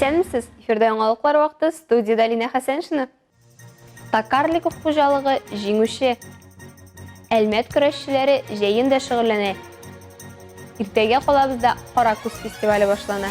Исәнмесез! Эфирда яңалыклар вакыты, студиядә Алинә Хәсәншина. Токарликов хуҗалыгы җиңүче. Әлмәт көрәшчеләре җәен дә шөгыльләнә. Иртәгә калабызда Каракүз фестивале башлана.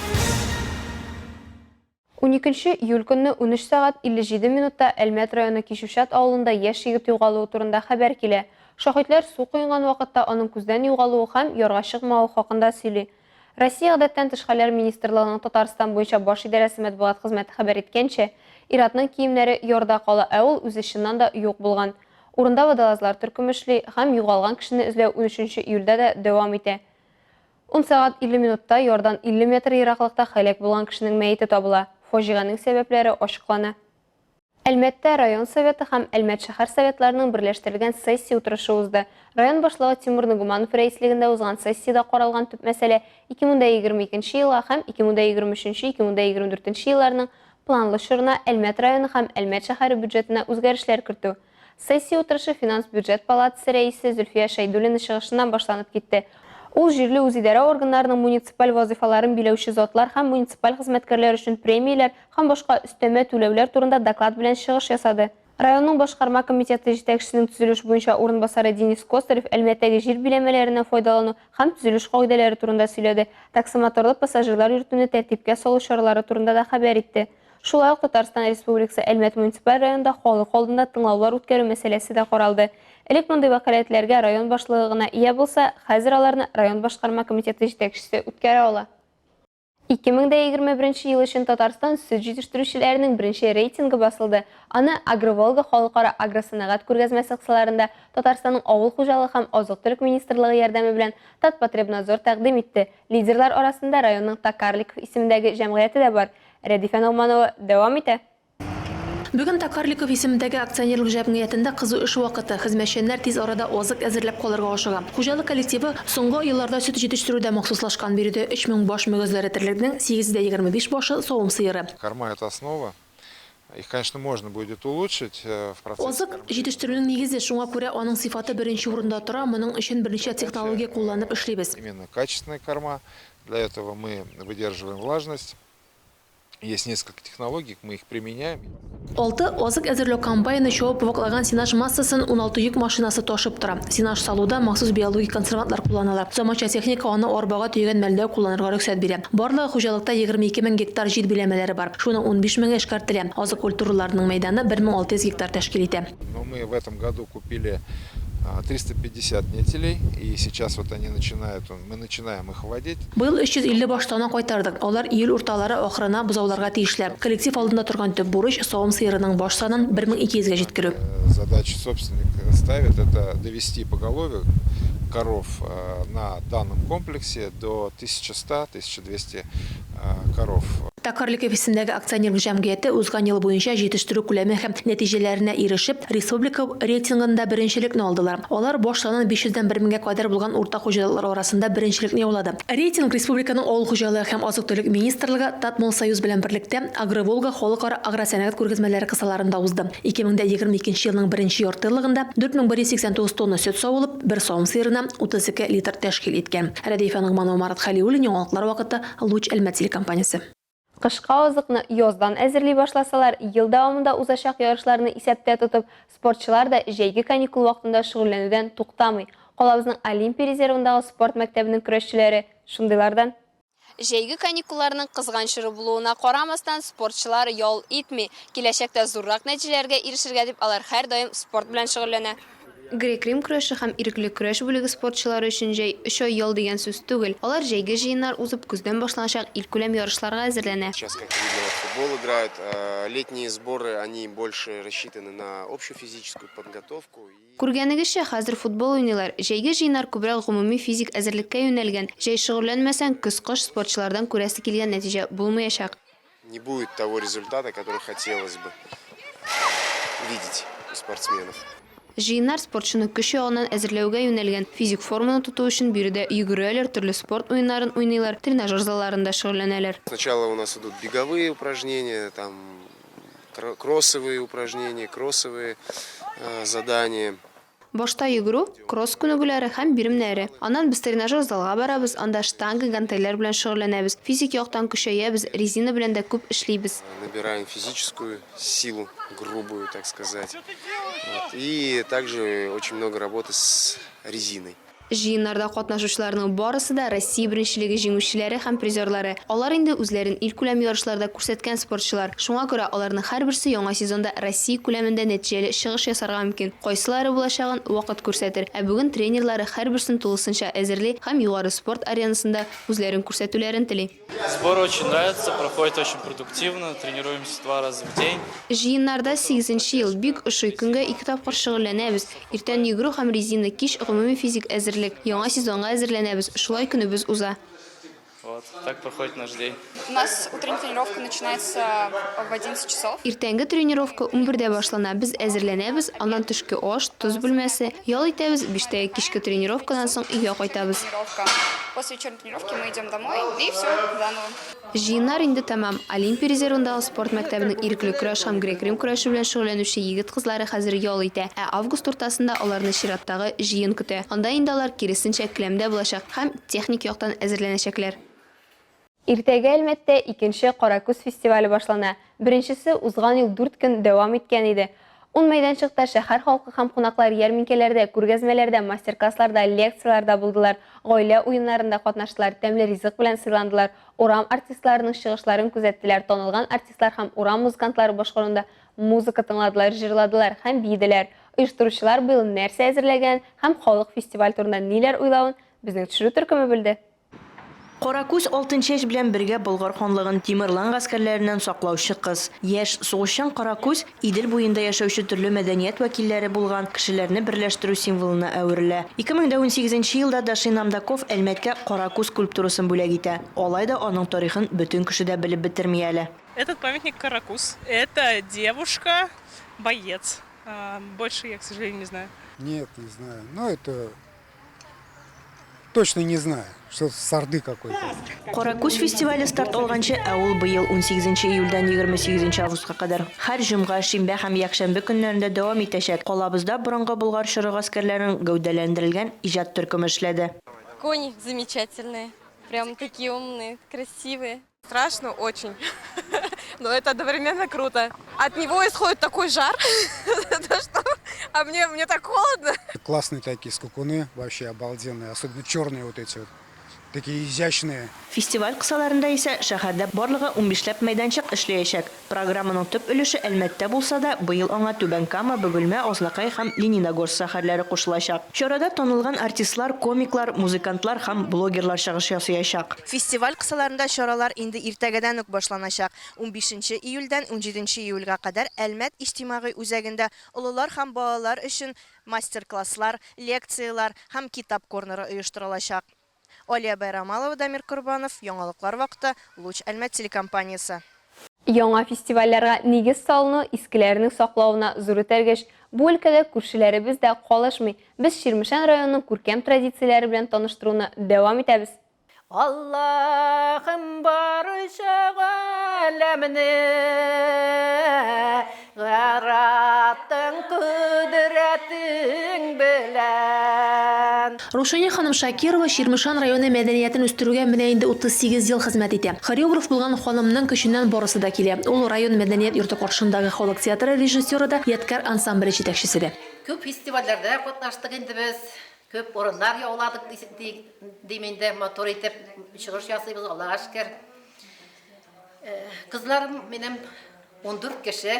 12 июль көнне 13 сәгать 57 минутта Әлмәт районы Кичүчат авылында яшь егет югалуы турында хәбәр килә. Шаһитләр су коенган вакытта аның күздән югалуы һәм ярга чыкмавы хакында сөйли. Россия Гадәттән тыш хәлләр министрлыгының Татарстан буенча баш идарәсе матбугат хезмәте хәбәр иткәнчә, ир-атның киемнәре ярда кала, ә ул үзе чыннан да юк булган. Урында водолазлар төркеме эшли һәм югалган кешене эзләү унөченче июльдә дә дәвам итә. Ун сәгать 50 минутта ярдан 50 метр ераклыкта һәлак булган кешенең мәете табыла. Фаҗиганең сәбәпләре ачыклана. Әлмәттә район Советы һәм Әлмәт шәһәр Советларының берләштерелгән сессия утырышы узды. Район башлыгы Тимур Нагуманов рәислегендә узган сессиядә каралган төп мәсьәлә, 2022 елга һәм 2023-2024 елларның планлы чорына Әлмәт районы һәм Әлмәт шәһәре бюджетына үзгәрешләр кертү. Сессия утырышы Финанс-бюджет палатасы рәисе Зөлфия Шәйдуллина чыгышыннан башланып китте. Ул җирле үзидарә органнарының муниципаль вазыйфаларын биләүче затлар һәм муниципаль хезмәткәрләр өчен премияләр һәм башка өстәмә түләүләр турында доклад белән чыгыш ясады. Районның башкарма комитеты җитәкчесенең төзелеш буенча урынбасары Денис Костарев Әлмәттәге җир биләмәләреннән файдалану һәм төзелеш кагыйдәләре турында сөйләде, таксомоторлы пассажирлар йөртүне тәртипкә салу чаралары турында да хәбәр итте. Шулай ук Татарстан Республикасы Әлмәт муниципаль районында халык алдында тыңлаулар үткәрү мәсьәләсе дә каралды. Элек мондый вәкаләтләргә район башлыгы гына ия булса, хәзер аларны район башкарма комитеты җитәкчесе үткәрә ала. 2021 ел өчен Татарстан сөт җитештерүчеләренең беренче рейтингы басылды. Аны Агроволга халыкара агросәнәгать күргәзмәсе кысаларында Татарстанның Авыл хуҗалыгы һәм азык-төлек министрлыгы ярдәме белән Татпотребнадзор тәкъдим итте. Лидерлар арасында районның Токарликов исемендәге җәмгыяте дә бар. Рәдифә Ногманова дәвам итә. Бүген Токарликов исемендәге акционерлык җәмгыятендә кызу эш вакыты. Хезмәтчәннәр тиз арада азык әзерләп калырга ашыга. Хуҗалык коллективы соңгы елларда сөт җитештерүдә махсуслашкан. Биредә 3000 баш мөгезле эре терлекнең 825 башы савым сыеры. Корма, это основа. Их, конечно, можно будет улучшить в процессе Азык, кормления. җитештерүнең нигезе, шуңа күрә аның сыйфаты беренче урында тора, моның өчен берничә технология кулланып эшлибез. Именно качественные корма. Для этого мы выдерживаем влажность. Есть несколько технологий, мы их применяем. Алты азык әзерләү комбайны чабып ваклаган сенаж массасын уналты йөк машинасы ташып тора. Сенаж салуда махсус биологик консервантлар кулланыла. Заманча техника аны арбага төягән мәлдә үк кулланырга рөхсәт бирә. Барлыгы хуҗалыкта 22 мең гектар җир биләмәләре бар. Шуның 15 меңе эшкәртелә. Азык культураларының мәйданы 1600 гектар тәшкил итә. Но мы в этом году купили 350 нетелей, и сейчас вот они начинают, мы начинаем их вводить. Быел 350 баш тана кайтардык. Алар июль урталары ахырына бозауларга тиешләр. Коллектив алдында торган төп бурыч, савым сыерының баш санын 1200 гә җиткерү. Задачу собственник ставит, это довести поголовье коров на данном комплексе до 1100-1200 коров. Токарликов исемендәге акционерлык җәмгыяте узган ел буенча җитештерү күләме һәм нәтиҗәләренә ирешеп, республика рейтингында беренчелекне алдылар. Алар баш санын 500 дән 1000 гә кадәр булган урта хуҗалыклар арасында беренчелекне яулады. Рейтинг республиканың Авыл хуҗалыгы һәм азык-төлек министрлыгы, Татмолсоюз белән берлектә Агроволга халыкара агросәнәгать күргәзмәләре кысаларында узды. 2022 елның беренче яртыеллыгында 4189 тонна сөт савылып, бер савым сыерына 32 литр тәшкил иткән. Рәдифә Ногманова, Марат Хәлиуллин, Яңалыклар вакыты, Луч Әлмәт телекомпаниясе. Кышка азыкны яздан әзерли башласалар, ел дәвамында узачак ярышларны исәптә тотып, спортчылар да җәйге каникул вакытында шөгыльләнүдән туктамый. Калабызның Олимпия резервындагы спорт мәктәбенең көрәшчеләре, шундыйлардан. Җәйге каникулларның кызган чоры булуына карамастан, спортчылар ял итми. Киләчәктә зуррак нәтиҗәләргә ирешергә дип алар һәрдаим спорт белән шөгыльләнә. Грек-рим көрәше һәм ирекле көрәш бүлеге спортчылары өчен җәй, өч ай ял дигән сүз түгел. Алар җәйге җыеннар узып, көздән башланачак илкүләм ярышларга әзерләнә. Сейчас, как видно, вот футбол играют. Летние сборы, они больше рассчитаны на общую физическую подготовку. Күргәнегезчә, хәзер футбол уйныйлар. Җәйге җыеннар күбрәк гомуми физик әзерлеккә юнәлгән. Җәй шөгыльләнмәсәң, көз-кыш спортчылардан күрәсе килгән нәтиҗә булмаячак. Не будет того результата, который хотелось бы видеть у спортсменов. Җыеннар спортчыны көч ягыннан әзерләүгә юнәлгән. Физик форманы тоту өчен биредә йөгерәләр, төрле спорт уеннарын уйныйлар, тренажер залларында шөгыльләнәләр. Сначала у нас идут беговые упражнения, там кроссовые упражнения, кроссовые задания. Башта йөгерү, кросс күнегүләре һәм биремнәре. Аннан без тренажер залга барабыз, анда штанга, гантельләр белән шөгыльләнәбез, физик яктан көчәябез, резина белән дә күп эшлибез. Набираем физическую силу, грубую, так сказать. Вот. И также очень много работы с резиной. Җыеннарда катнашучыларның барысы да Россия беренчелеге җиңүчеләре һәм призерлары. Алар инде үзләрен илкүләм ярышларда күрсәткән спортчылар. Шуңа күрә аларның һәрберсе яңа сезонда Россия күләмендә нәтиҗәле чыгыш ясарга мөмкин. Кайсылары булачагын вакыт күрсәтер. Ә бүген тренерлары һәрберсен тулысынча әзерли һәм югары спорт аренасында үзләрен күрсәтүләрен тели. Сборы очень нравятся, проходит очень продуктивно, тренируемся два раза в день. Җыеннарда сигезенче ел, бик ошый, көнгә ике тапкыр шөгыльләнәбез. Иртән йөгерү һәм резина, кич гомуми физик әзерлек. Яңа сезонга әзерләнәбез, шулай көнебез уза. Вот так проходит наш день. У нас утренняя тренировка начинается в 11 часов. Иртәнге тренировка унбердә башлана, без әзерләнәбез, аннан төшке аш, тоз бүлмәсе, ял итәбез, биштәге кичке тренировкадан соң өйгә кайтабыз. После вечерней тренировки мы идем домой и все, заново. Җыеннар инде тәмам. Олимпия резервындагы спорт мәктәбенең ирекле көрәш һәм грек-рим көрәше белән шөгыльләнүче егет-кызлары хәзер ял итә. Ә август уртасында аларны чираттагы җыен көтә. Анда инде алар, киресенчә, келәмдә булачак һәм техник яктан әзерләнәчәкләр. Иртәгә Әлмәттә икенче Каракүз фестивале башлана. Беренчесе узган ел дүрт көн дәвам иткән иде. Ун мәйданчыкта шәһәр халкы һәм кунаклар ярминкәләрдә, күргәзмәләрдә, мастер-классларда, лекцияләрдә булдылар, гаилә уеннарында катнаштылар, тәмле ризык белән сыйландылар, урам артистларының чыгышларын күзәттеләр, танылган артистлар һәм урам музыкантлары башкаруында музыка тыңладылар, җырладылар һәм биеделәр. Оештыручылар быел нәрсә әзерләгәнен һәм халык фестиваль турында ниләр уйлавын безнең төшерү төркеме белде. Каракүз Алтынчәч белән бергә Болгар ханлыгын Тимерлан гаскәрләреннән саклаучы кыз. Яшь, сугышчан Каракүз Идел буенда яшәүче төрле мәдәният вәкилләре булган кешеләрне берләштерү символына әверелә. 2018 нче елда Даши Намдаков Әлмәткә Каракүз скульптурасын бүләк итә. Алай да аның тарихын бөтен кеше дә белеп бетерми әле. Этот памятник Каракуз. Это девушка, боец. Больше я, к сожалению, не знаю. Нет, не знаю. Но это Точно не знаю, что сарды какой-то. Каракүз фестивале старт алганчы, ә ул быел унсигезенче июльдән 28 августка кадәр, һәр җомга, шимбә һәм якшәмбе көннәрендә дәвам итәчәк, калабызда борынгы Болгар чоры гаскәрләрен гәүдәләндерелгән иҗат төркеме эшләде. Кони замечательные, прям такие умные, красивые. Страшно очень, но это одновременно круто. От него исходит такой жар, что, а мне, мне так холодно. Классные такие скакуны, вообще обалденные, особенно черные вот эти вот, такие изящные. Фестиваль кысаларында исә шәһәрдә барлыгы унбишләп мәйданчык эшләячәк. Программаның төп өлеше Әлмәттә булса да, быел аңа Түбән Кама, Бөгелмә, Азнакай һәм Лениногорск шәһәрләре кушылачак. Чарада танылган артистлар, комиклар, музыкантлар һәм блогерлар чыгыш ясыячак. Фестиваль кысаларында чаралар инде иртәгәдән үк башланачак. Унбишенче июльдән унҗиденче июльгә кадәр Әлмәт иҗтимагый үзәгендә олылар һәм балалар өчен мастер-класслар, лекцияләр һәм китап корнеры оештырылачак. Алия Байрамалова, Дамир Корбанов, Яңалыклар вакыты, Луч Әлмәт телекомпаниясе. Яңа фестивальләргә нигез салыну искеләренең саклавына зур этәргеч. Бу өлкәдә күршеләребез дә калышмый. Без Чирмешән районының күркәм традицияләре белән таныштыруны дәвам итәбез. Аллаһым барча галәмне яраттың кодрәтең белән. Рушания ханым Шакирова Чирмешән районы мәдәниятен үстерүгә менә инде 38 ел хезмәт итә. Хореограф булган ханымның көченнән барысы да килә. Ул район мәдәният йорты каршындагы халык театры режиссеры да, Ядкәр ансамбле җитәкчесе дә. Күп фестивальләрдә катнаштык инде без, күп урыннар яуладык дим инде, матур итеп чыгыш ясыйбыз, Аллага шөкер. Кызларым минем 14 кеше,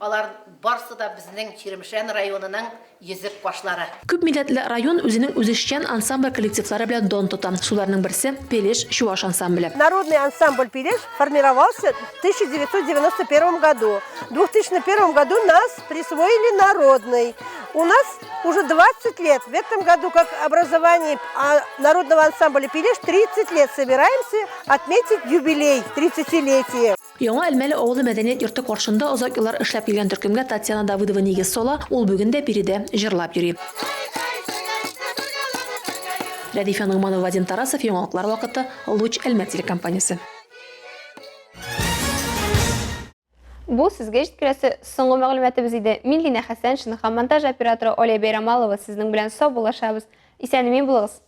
алар барсы да безнең Чирмешән районының йөзек кашлары. Күп милләтле район үзенең үзешчән ансамбль коллективлары белән дан тота. Шуларның берсе, Пелеш чуаш ансамбле. Народный ансамбль Пелеш формировался в 1991 году. В 2001 году нас присвоили народный. У нас уже 20 лет. В этом году, как образование народного ансамбля Пелеш, 30 лет собираемся отметить юбилей, 30-летие. Яңа Элмәле авылы мәдәният йорты каршында озак еллар эшләп килгән төркемгә Татьяна Давыдова нигез сала, ул бүген дә биредә җырлап йөри. Рәдифә Ногманова, Вадим Тарасов, Яңалыклар вакыты, Луч Әлмәт телекомпаниясе. Бу сезгә җиткерәсе соңгы мәгълүматыбыз иде. Мин Линә Хәсәншина һәм монтаж операторы Оля Бәйрамалова сезнең белән саубуллашабыз. Исән-имин булыгыз!